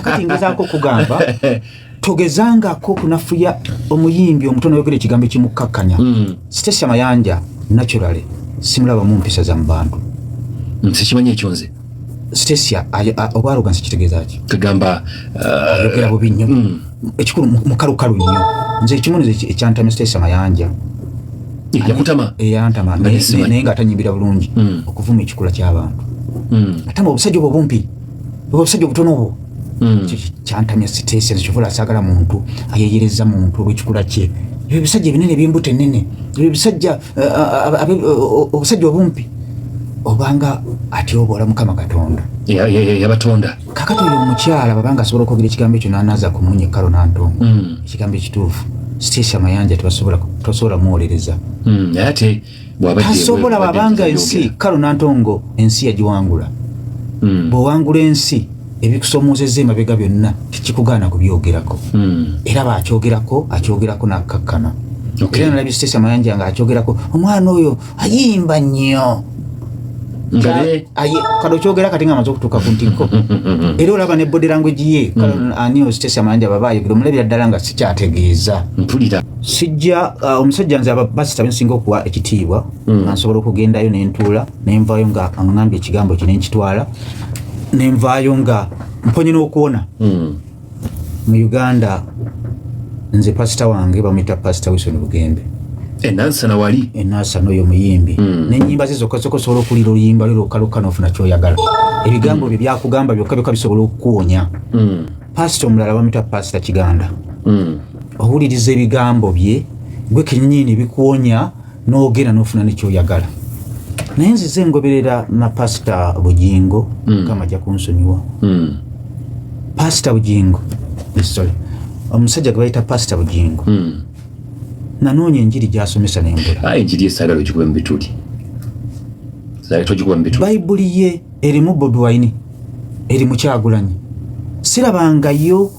Kati ngezaako okugamba, togezangako okunafuya omuyimbi omuto noyogera ekigambo ekimukkakkanya. Stecia Mayanja naturally simulabamu mpisa za mu bantu. Sikimanyi ekyo nze. Stecia oba arrogance kitegeeza ki? Kagamba ayogera bubi nnyo. Ekikulu mukalukalu nnyo. Nze ekimu nze ekyantamya Stecia Mayanja, yakutama? Eyantama. Nga tesimanyi. Naye nga atanyimbira bulungi, okuvuma ekikula ky'abantu. Atama obusajja obwo bumpi, obwo obusajja obutono obwo. Ekyo kyantamya Stecia. Nze kyova saagala muntu ayeyereza muntu olw'ekikula kye. Ebyo ebisajja ebinene ebyembuto ennene, ebyo ebisajja obusajja obumpi, obanga atyoboola Mukama Katonda Yabatonda. Kakati oyo omukyala babanga asobola okwogera ekigambo ekyo n'anaaza ku munye Kalo Nantongo, ekigambo ekituufu, Stecia Mayanja tebasobola muwolereza. Naye ate bw'abadde Tasobola. Bw'abadde Babanga ayogera. ensi, Kalo Nantongo ensi yagiwangula. Bw'owangula ensi, ebikusomoozezza emabega byonna tekikugaana kubyogerako. Era baakyogerako, akyogerako n'akkakkana. Era nalabye Stecia Mayanja nga akyogerako omwana oyo ayimba nnyo. Nga ne Kano kyogera kati nga amaze okutuuka ku ntikko, era olaba ne body language ye. Kano ani oyo Stecia Mayanja baba ayogera, omulabira ddala nga sikyategeeza. Mpulira. Sijja omusajja nze abapasita bensinga okuwa ekitiibwa, nga nsobola okugendayo nentuula nenvaayo nga aŋŋambye ekigambo kye nenkitwala, nenvaayo nga mponye n'okuwona. Mu Uganda nze pasita wange bamuyita Pasita Wilson Bugembe. Enansana wali. Enasana oyo muyimbi, n'ennyimba ze zokka zokka osobola okuwulira oluyimba lwe lwokka lwokka n'ofuna kyoyagala. Ebigambo bye byakugamba byokka byokka bisobola okukuwonya. Pasita omulala bamuyita Pasita Kiganda. Owuliriza ebigambo bye gwe kennyini bikuwonya n'ogenda n'ofuna nekyoyagala. Naye nzize ngoberera na Pasita Bugingo. Mukama ajja kunsonyiwa. Pasita Bugingo, sorry, omusajja gwe bayita Pasita Bugingo, nanoonya enjiri gy'asomesa n'embula. Aye enjiri esaagala ogikuba mu bituli, saagala togikuba mu bituli. Bayibuli ye erimu Bobi Wine, erimu Kyagulanyi, sirabangayo,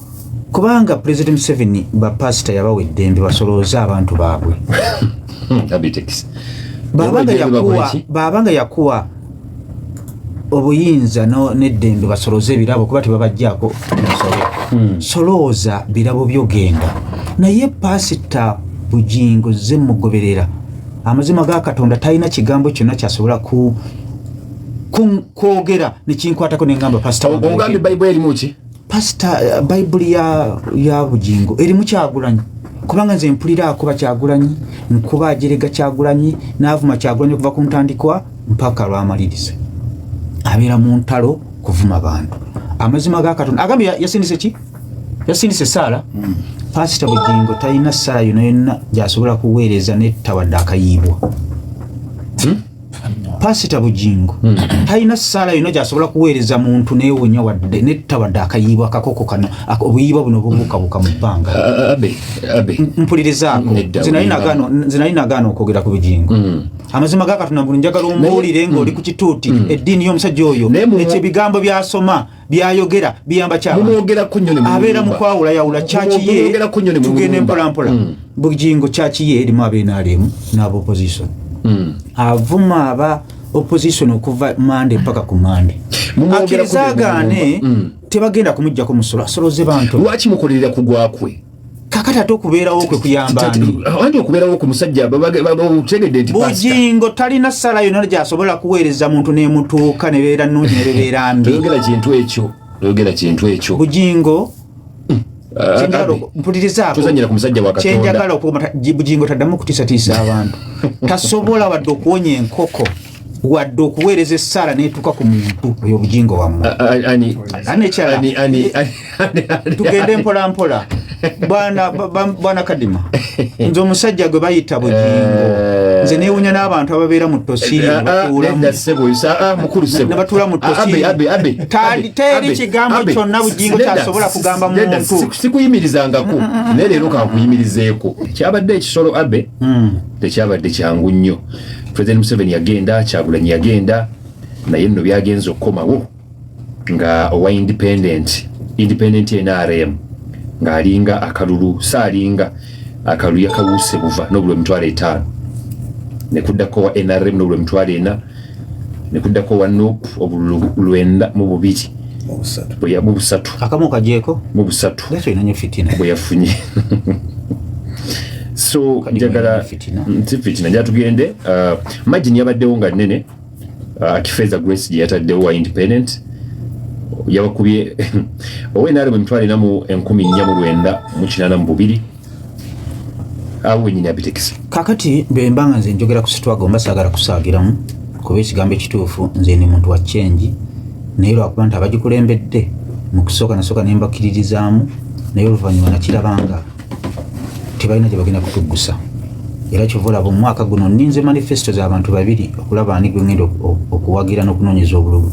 kubanga President Museveni bapasita yabawa eddembe basolooze abantu baabwe. Abitex. Bw'abanga Eddembe yakuwa bakola ki? Bw'abanga yakuwa obuyinza n'eddembe basolooze ebirabo, kuba tebabajjaako musolo, solooza birabo byogenda. Naye Pasita Bugingo ze mugoberera, amazima ga Katonda talina kigambo kyonna kyasobola kwogera nekinkwatako neŋŋamba pasita wange. Ogambye Bayibuli erimu ki? Pasita, Bayibuli ya Bugingo erimu Kyagulanyi, kubanga nze mpulira akuba Kyagulanyi, nkuba ajerega Kyagulanyi, n'avuma Kyagulanyi okuva ku ntandikwa mpaka lwamaliriza. Abeera mu ntalo kuvuma bantu. Amazima ga Katonda agambye yasindise ki? Yasindise saala. Pasita Bugingo talina saala yonna yonna gyasobola kuweereza netta wadde akayiibwa. Pasita Bugingo talina ssaala yonna gyasobola kuweereza muntu neewonya wadde netta wadde akayiibwa akakoko kano, obuyiibwa buno bubuukabuuka mu bbanga. Abe, abe. Mpulirizaako. Nedda, Nze nali olimba. nze nali nagaana okwogera ku Bugingo. Amazima ga Katonda, buli njagala ombuulire ng'oli ku kituuti, eddiini y'omusajja oyo, Naye ekyo ebigambo by'asoma, byayogera biyamba kyabantu? Mumwogerako nnyo ne Abeera mu mumulumba. kwawulayawula kyaki ye. Mumwogerako nnyo ne Tugende mumulumba. mpolampola. Bugingo kyaki ye erimu ab'NRM n'aba opposition. Avuma aba opposition okuva Mande paka ku Mande. Mumwogerako Akkiriza nnyo ne agaane, mumulumba. tebagenda kumugjako musolo, asoloze bantu. Lwaki mukolerera kugwa kwe? Kakati ate okubeerawo kwe kuyamba ani? Anti okubeerawo ku musajja otegedde nti pastor. Bugingo talina ssaala yonna gyasobola kuweereza muntu nemutuuka nebeera nnungi nebebeera mbi. Toyogera kintu ekyo, toyogera kintu ekyo. Bugingo, Ah, kyenjagala Abe, mpulirizaako. Tozanyira ku musajja wa Katonda. Kyenjagala okugamba, Bugingo taddamu okutiisatiisa abantu. Tasobola wadde okuwonya enkoko, wadde okuweereza essaala netuuka ku muntu oyo Bugingo wammwe. Ani? Ani ekirala? Ani, ani, ani, ani, ani? Tugende mpola mpola, bwana bwana Kadima. Nze omusajja gwe bayita Bugingo, nze neewunya n'abantu ababeera mu Tosiri Ah, ah, batuulamu. Nedda ssebo, ah, mukulu ssebo. Ne batuula mu Ah, abe, Tosiri. abe, abe, abe, Teri abe, kigambo abe. kyonna Bugingo Nedda, kyasobola kugamba nedda, muntu. Sikuyimirizangako, naye leero kankuyimirizeeko. Kyabadde ekisolo, abe, tekyabadde kyangu nnyo. President Museveni yagenda, Kyagulanyi yagenda, naye nno byagenza okukomawo nga owa independent NRM ng'alinga akalulu saalinga akalulu yakawuuse buva n'obulwa 50,000, nekuddako wa NRM n'obulwa 40,000, nekuddako wa NUP obululu 92 mu busatu. Akamu kagyeko. Mu busatu. Lwaki olina nnyo fitina? Bwe yafunye. So Kadi njagala mwena fitina. Si fitina, njagala tugende. Margin yabaddewo nga nnene. Akifeza Grace gye yataddewo wa independent yabakubye owa NRM 404,482. Awo wenyini abitekisa. Kakati bwe mba nga nze njogera ku struggle, mba saagala kusaagiramu, kuba ekigambo ekituufu nze ndi muntu wa change, naye lwakuba nti abagikulembedde mu kusooka nasooka ne mbakkiririzaamu, naye oluvannyuma nakiraba nga tebalina gye bagenda kutuggusa. Era kyova olaba omwaka guno ninze manifesto z'abantu babiri okulaba ani gwe ngenda okuwagira n'okunoonyeza obululu.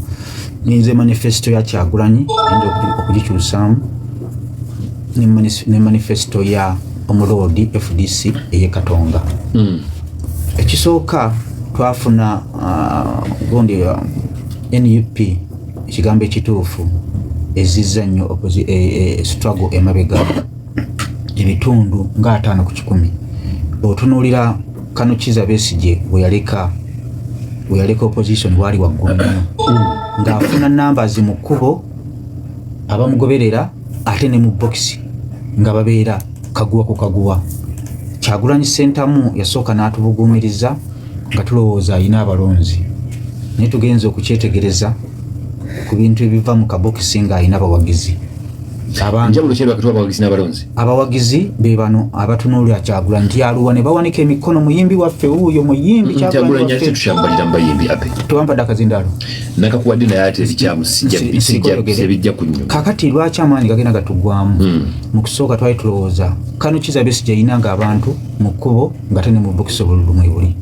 Ninze manifesto ya Kyagulanyi, ngenda okugikyusaamu, ne manifesto ya omuloodi FDC ey'e Katonga. Ekisooka twafuna gundi NUP, ekigambo ekituufu ezizza nnyo struggle emabega ebitundu nga 50%. Otunuulira kano Kiza Besigye bwe yaleka opposition, bwali waggulu nnyo ng'afuna numbers mu kkubo abamugoberera, ate ne mu bokisi nga babeera kaguwa ku kaguwa. Kyagulanyi Sentamu yasooka n'atubugumiriza nga tulowooza alina abalonzi, naye tugenza okukyetegereza ku bintu ebiva mu kabokisi ng'alina abawagizi. Abantu Njawulo ki wakati w'abawagizi n'abalonzi? Abawagizi be bano abatunuulira Kyagulanyi nti aluwa, ne bawanika emikono, muyimbi waffe wuuyo, muyimbi Kyagulanyi Kyagulanyi ate waffe. Tukyambalira mu bayimbi, abe. Tewampadde akazindaalo. Nakakuwadde, naye ate ebikyamu Nsirikoyogere. Sijja kunyuma. Kakati lwaki amaanyi gagenda gatugwamu? Mu kusooka twali tulowooza kano Kiza Besigye alina nga abantu mu kkubo, nga te ne mu bokisi obululu mwe buli.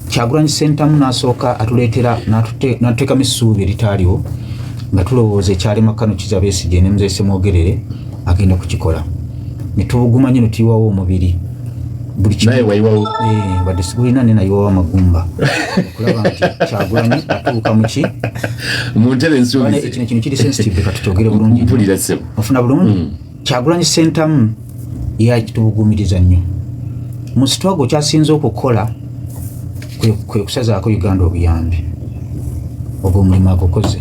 Kyagulanyi Sentamu n'asooka atuleetera n'atuteekamu essuubi eritaaliwo, nga tulowooza ekyalema kano Kiza Besigye ne Muzeyi Semwogerere agenda kukikola, ne tubuguma nnyo ne tuyiwawo omubiri buli kimu. Naye wayiwawo. Eh, wadde sigulina, ne nayiwawo amagumba okulaba nti Kyagulanyi atuuka muki Mu ntebe ensuubize. Kino kino kiri sensitive, katukyogere bulungi. Mpulira ssebo. Ofuna bulungi. Kyagulanyi Sentamu yakitubugumiriza nnyo mu struggle. Kyasinze okukola kwe kusazaako Uganda obuyambi. Ogwo omulimu agukoze,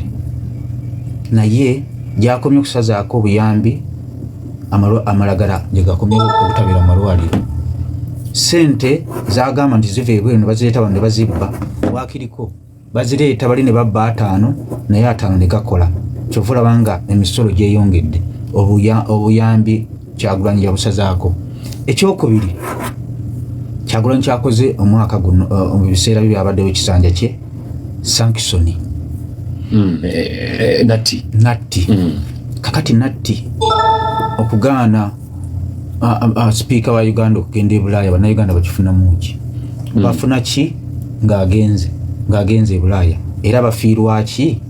naye gyakomye okusazaako obuyambi, amalagala gye gakomye obutabeera mu malwaliro. Sente zagamba nti ziva ebweru ne bazireeta wano ne bazibba, wakiriko bazireeta bali ne babba 50, naye 50 ne gakola. Kyova olaba nga emisolo gyeyongedde. Obuyambi Kyagulanyi yabusazaako. Ekyokubiri Kyagulanyi kyakoze omwaka guno, mu biseera bye byabaddewo ekisanja kye, sanction. Natti. Natti. Kakati natti okugaana sipiika wa Uganda okugenda e Bulaaya, bannayuganda bakifunamu ki? Bafuna ki ng'agenze? Ng'agenze e Bulaaya, era bafiirwaki?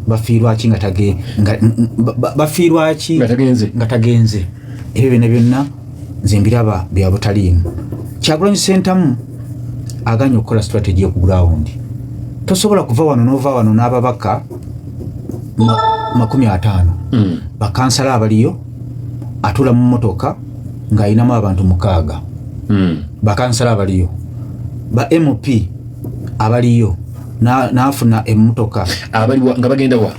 Bafiirwaki nga tage nga bafiirwaki Nga tagenze. Nga tagenze. Ebyo byonna byonna nze mbiraba bya butaliimu. Kyagulanyi Sentamu aganye okukola strategy ku ground. Tosobola kuva wano n'ova wano n'ababaka 50, bakansala abaliyo, atula mu motoka ng'ayinamu abantu 6, bakansala abaliyo, ba MP abaliyo, n'afuna emmotoka. Abaliwa nga bagenda wa?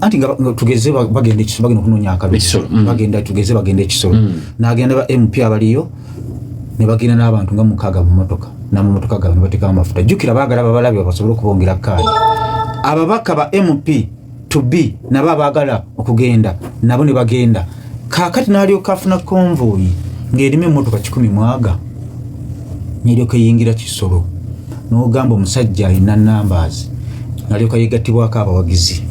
Anti nga tugeze bagenda ekisolo, bagenda okunoonya akalulu. Ekisolo. Bagenda, tugeze bagenda ekisolo, n'agenda ba MP abaliyo ne bagenda n'abantu nga 6 mu motoka, n'amamotoka gaabwe ne bateekamu amafuta. Jjukira baagala babalabe basobole okubongera kaadi. Ababaka ba MP to be nabo abaagala okugenda nabo ne bagenda. Kaakati n'alyoka afuna convoy ng'erimu emmotoka kikumi mwaga, n'eryoka eyingira Kisolo, n'ogamba omusajja alina numbers, n'alyoka yegattibwako abawagizi,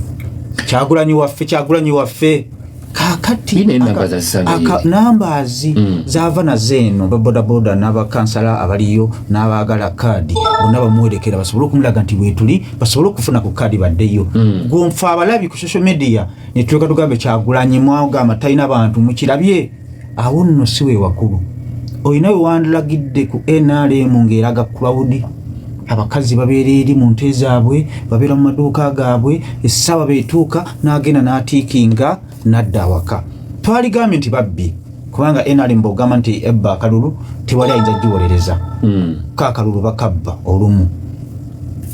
"Kyagulanyi waffe, Kyagulanyi waffe." Kaakati Yine numbers azisanga yeri. Numbers zava nazo eno, babodaboda n'abakansala abaliyo n'abaagala kaadi bonna bamuwerekera basobole okumulaga nti bwetuli, basobole okufuna ku kaadi baddeyo. Gonfe abalabi ku social media ne tuleka tugambe Kyagulanyi mwagamba talina bantu, mukirabye awo nno si we wakulu. Olina we wandilagidde ku NRM ng'eraga crowd, abakazi babeera eri mu nte zaabwe, babeera mu maduuka gaabwe, essaawa beetuuka n'agenda n'atiikinga n'adda awaka. Twaligambye nti babbi, kubanga NRM bwogamba nti ebba akalulu tewali ayinza giwolereza. Ka akalulu bakabba olumu,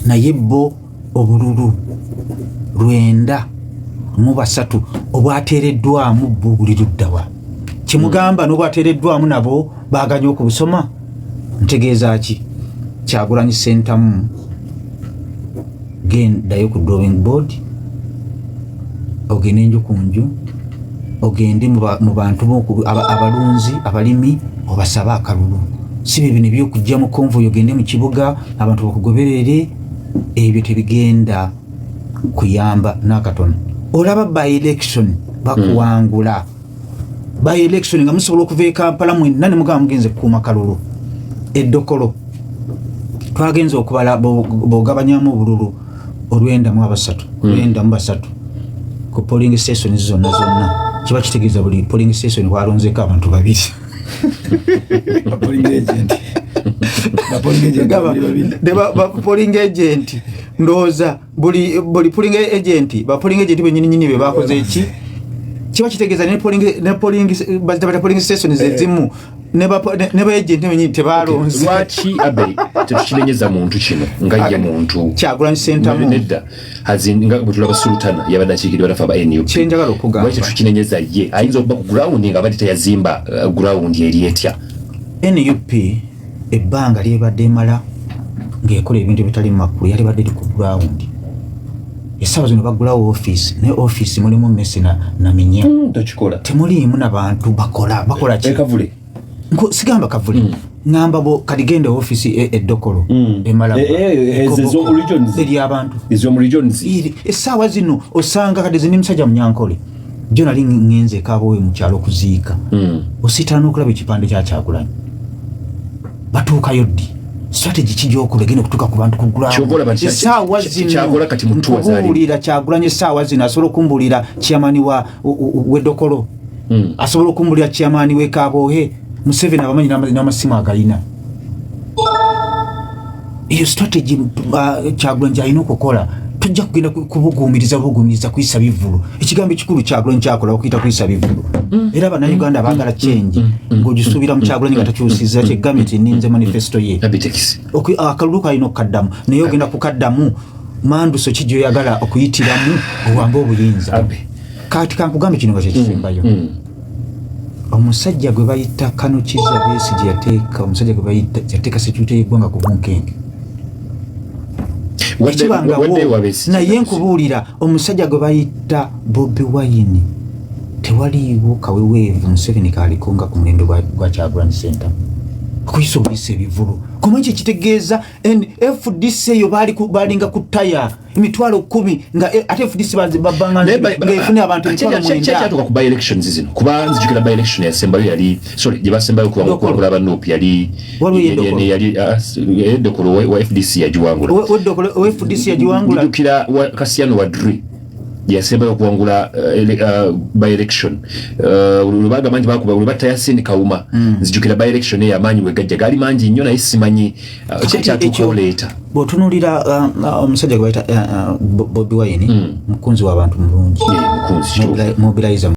naye bo obululu 93 obwateereddwamu bo buli luddawa? Kyemugamba n'obwateereddwamu nabo baganye okubusoma. Ntegeeza ki? Kyagulanyi Sentamu, gendayo ku drawing board, ogende nju ku nju, ogende mu bantu abalunzi, abalimi, obasabe akalulu. Si bye bino ebyokujja mu convoy, ogende mu kibuga abantu bakugoberere. Ebyo tebigenda kuyamba n'akatono. Olaba by election bakuwangula, by election nga musobola okuva e Kampala mwenna ne mugamba mugenze kukuuma kalulu. Eddokolo twagenze okubala, bw'ogabanyamu obululu 93, 93 ku polling station zonna zonna, kiba kitegeeza buli polling station walonzeko abantu babiri. Ba polling agent. Ba polling agent Gaba, babiri babiri. ne ba polling agent, ndowooza buli polling agent, ba polling agent benyini nyini be bakoze eki, kiba kitegeeza ne polling, bazita bata polling station ezimu ne ba agent benyini tebalonze. Lwaki abe tetukinenyeza muntu kino nga ye muntu? Kyagulanyi Sentamu. Nedda, nga bwe tulaba Sultana yabadde akiikirira banafe aba NUP. Kyenjagala okugamba, Lwaki tetukinenyeza ye? Ayinza okuba ku ground nga abadde teyazimba ground eri etya? NUP ebbanga lyebadde emala ng'ekola ebintu ebitali mu makulu, yali badde eri ku ground. Essaawa zino baggulawo ofiisi, naye ofiisi mulimu mmese na minya. Tokikola. Temuliimu nabantu bakola. Bakola ki? Ekavule. Sigamba kavule, ŋŋamba bo kati genda ofiisi eddokolo, emalaba, Ezo Ekoboko, regions. eri abantu. Ez'omu regions. Essaawa zino osanga kati ze ndi musajja Munyankole, jo nali ŋŋenze ekaboowe mu kyalo okuziika, osiitala n'okulaba ekipande kya Kyagulanyi. Batuukayo ddi? Strategy ki gyokola egenda okutuuka ku bantu ku ground? Ky'ova olaba nti Essaawa zino kyakola kati mu tour z'alimu. nkubuulira, Kyagulanyi essaawa zino asobola okumbuulira chairman wa w'eddokolo, asobola okumbulira chairman w'ekaboohe. Museveni abamanyi n'amasimu agalina. Eyo strategy Kyagulanyi alina okukola. Tujja kugenda kubuguumiriza buguumiriza kuyisa bivvulu. Ekigambo ekikulu Kyagulanyi kyakola okuyita kuyisa bivvulu, era Bannayuganda baagala change ng'ogisuubira mu Kyagulanyi nga takyusiza kyegambye nti ninze manifesto ye. Abitekisi. Akalulu kalina okukaddamu, naye ogenda kukaddamu manduso ki gyoyagala okuyitiramu owambe obuyinza? Abe. Kati kankugambe kino nga kyekisembayo. Omusajja gwe bayita Kano Kiza Besigye yateeka, omusajja gwe bayita yateeka security y'eggwanga ku bunkenke. Ekibangawo Wadde wa Besigye. Naye nkubuulira, omusajja gwe bayita Bobi Wine, tewaliiwo kaweweevu Museveni kaliko nga ku mulembe gwa Kyagulanyi Sentamu. Kuyisa obuyisa ebivulu kumanyi kyekitegeeza. FDC eyo balinga ku taya 100,000 nga ate FDC babanga ngaefune abantu 9,000. Kyatuuka ku by elections zino, kuba nzijukira by election yasembayo yali, sorry, gye basembayo kuwangula aba NUP yali Waliwo ey'Eddokolo. Yali ey'Eddokolo wa FDC yagiwangula. Owa FDC yagiwangula. Njukira Kasiano Wadri yasembayo okuwangula by election, lwe bagamba nti bakuba lwe batta Yasin Kawuma. Nzijukira by election eyo amaanyi bwe gajja gaali mangi nnyo, naye simanyi ki ekyatuukawo leeta. Bw'otunuulira omusajja gwe bayita Bobi Wine, mukunzi w'abantu mulungi. Mukunzi, kituufu. Mobilizer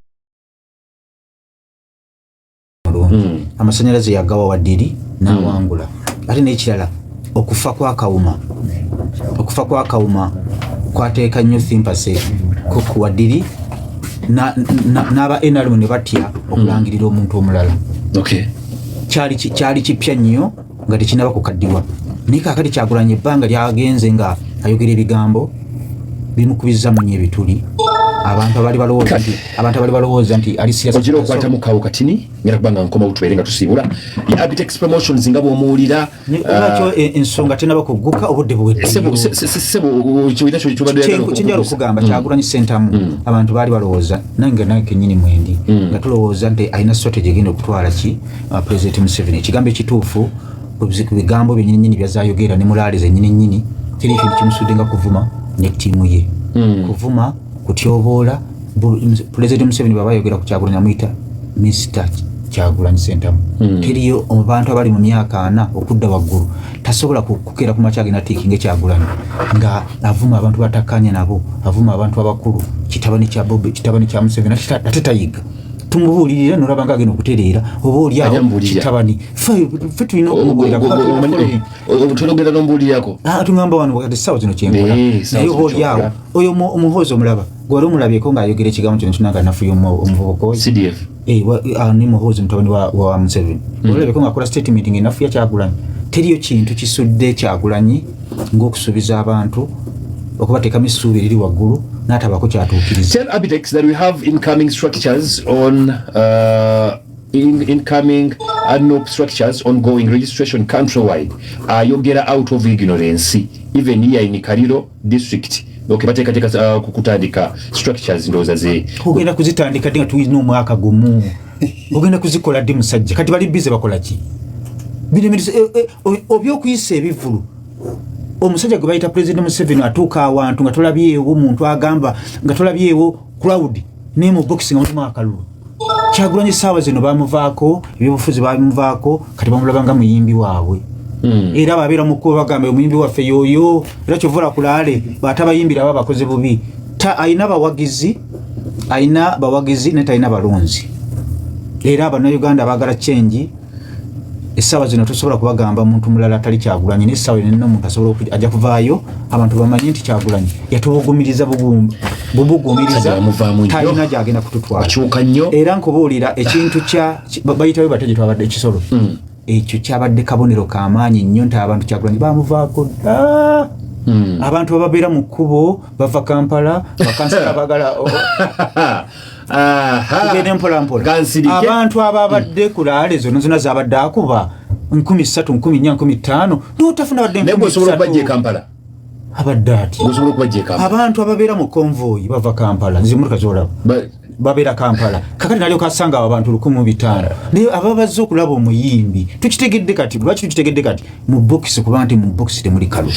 mulungi. Amasanyalaze yagawa Wadiri n'awangula. Ate n'ekirala, okufa kwa Kawuma kwateeka nnyo sympathy ku Wadiri n'aba NRM ne batya okulangirira omuntu omulala. Kyali kipya nnyo nga tekinaba kukaddiwa, naye kaakati Kyagulanye ebbanga lyagenze nga ayogera ebigambo bimukubiza munyo ebituli. Abantu abali balowooza nti ali serious. Ogira okwatamu kawo katini, ngenda kuba nga nkomawo tubeere nga tusiibula. Ye Abitex Promotions nga bw'omuwulira. Lwakyo ensonga tenaba kugguka, obudde buweddeyo. Sebo, kiwulira kyobadde oyagala Kyenjala okubuuza. okugamba, Kyagulanyi Sentamu abantu baali balowooza, nange nange kenyini mwendi nga tulowooza nti alina strategy egenda okutwala ki President Museveni. Ekigambo ekituufu ku bigambo byenyininyini byazayogera ne mulaale zenyininyini, teri ekintu kimusudde nga kuvuma ne ttiimu ye, kuvuma, kutyoboola. President Museveni bwaba ayogera ku Kyagulanyi amuyita Mr Kyagulanyi Sentamu. Teriyo mu bantu abali mu myaka 40 okudda waggulu tasobola kukeera ku makya agenda tiikinga Kyagulanyi nga avuma abantu batakkaanya nabo, avuma abantu abakulu, kitabani kya Bobi, kitabani kya Museveni, ate tayiga. Tumubuulirira nolaba nga agenda okutereera oba oli awo. Ajja mubuulirira. Kitabani ffe tulina okumubuulira. Tologera nombuulirako. Ah, tugamba wano kati essaawa zino kyenkola. Essaawa Naye zino oba oli awo, kyokola. oyo omuhoozi omulaba, gwali omulabyeko ng'ayogera ekigambo kino kinanga nafuye omuvubuka oyo? CDF. Eh, ni Muhoozi mutabani wa Museveni, olabeko ng'akola statement ng'enafuya Kyagulanyi. Teriyo kintu kisudde Kyagulanyi ng'okusuubiza abantu, okubateekamu essuubi eriri waggulu n'atabako kyatuukiriza. Tell Abitex that we have incoming structures on incoming ANOP structures, ongoing registration countrywide. Ayogera out of ignorance. Even here in Kaliro district. Okay, bateekateeka kutandika structures, ndowooza ze Ogenda kuzitandika ddi nga tulina omwaka gumu? Ogenda kuzikola ddi, musajja? Kati bali bize bakola ki? Bino ebintu, obyokuyisa ebivulu, omusajja gwe bayita President Museveni atuuka awantu nga tolabyewo muntu agamba, nga tolabyewo crowd naye mu box nga mulimu akalulu. Kyagulanyi essaawa zino bamuvaako, ebyobufuzi bamuvaako, kati bamulaba nga muyimbi waabwe. Era babeera mukuba bagamba omuyimbi waffe yoyo, era kyovula kulaale batabayimbira aba bakoze bubi. Alina bawagizi, alina bawagizi naye talina balonzi. Era Abannayuganda baagala change. Essaawa zino tosobola kubagamba muntu mulala atali Kyagulanyi, naye essaawa yonna omuntu asobola ajja kuvaayo abantu bamanye nti Kyagulanyi yatubugumiriza bubugumiriza. Sajja bamuvaamu nnyo. Talina gyagenda kututwala. Akyuka nnyo. Era nkubuulira ekintu kya bayitayo batya gye twabadde ekisolo, ekyo kyabadde kabonero kamaanyi nnyo nti abantu Kyagulanyi bamuvaako dda. Abantu ababeera mu kkubo bava Kampala, bakansala bagala tugende mpolampola. Gansirike. Abantu ababadde ku rally zonna zonna zabadde akuba 3000, 4000, 5000, notafuna badde Naye gweosobola okubajja e 3000. Kampala? Abadde ati Gweosobola okubajja e Kampala? Abantu ababeera mu convoy bava Kampala, nze motoka zolaba babeera Kampala. Kakati nalyoka asanga abo abantu 1500, naye aba bazze okulaba omuyimbi. Tukitegedde kati lwaki tukitegedde kati mu bokisi, kubanga nti mu bokisi temuli kalu.